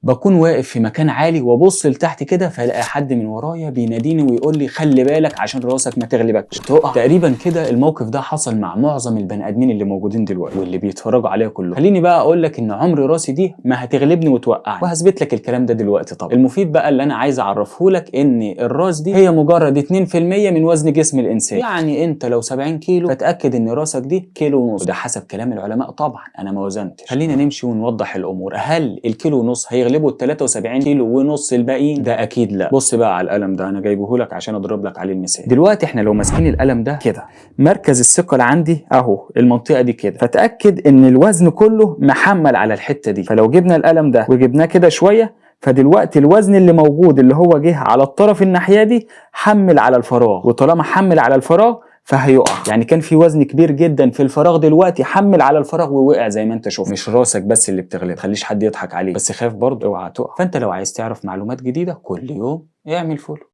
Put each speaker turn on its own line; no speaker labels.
بكون واقف في مكان عالي وابص لتحت كده، فالاقي حد من ورايا بيناديني ويقول لي خلي بالك عشان راسك ما تغلبكش تقع. تقريبا كده الموقف ده حصل مع معظم البني ادمين اللي موجودين دلوقتي واللي بيتفرجوا عليا كلهم. خليني بقى اقول لك ان عمر راسي دي ما هتغلبني وتوقعني، وهثبت لك الكلام ده دلوقتي. طبعا المفيد بقى اللي انا عايز اعرفه لك ان الراس دي هي مجرد 2% من وزن جسم الانسان. يعني انت لو 70 كيلو فتاكد ان راسك دي كيلو ونص، وده حسب كلام العلماء طبعا، انا ما وزنتش. خلينا نمشي ونوضح الامور. هل الكيلو ونص هيغلبوا ال 73 كيلو ونص الباقيين؟ ده اكيد لا. بص بقى على القلم ده، انا جايبه لك عشان اضرب لك عليه المثال. دلوقتي احنا لو ماسكين القلم ده كده، مركز الثقل عندي اهو المنطقة دي كده، فتاكد ان الوزن كله محمل على الحتة دي. فلو جبنا القلم ده وجبناه كده شوية، فدلوقتي الوزن اللي موجود اللي هو جه على الطرف الناحية دي حمل على الفراغ، وطالما حمل على الفراغ فهيقع. يعني كان في وزن كبير جدا في الفراغ، دلوقتي حمل على الفراغ ووقع زي ما انت شفت. مش راسك بس اللي بتغلب، تخليش حد يضحك عليك، بس خاف برضه اوعى تقع. فانت لو عايز تعرف معلومات جديدة كل يوم اعمل follow.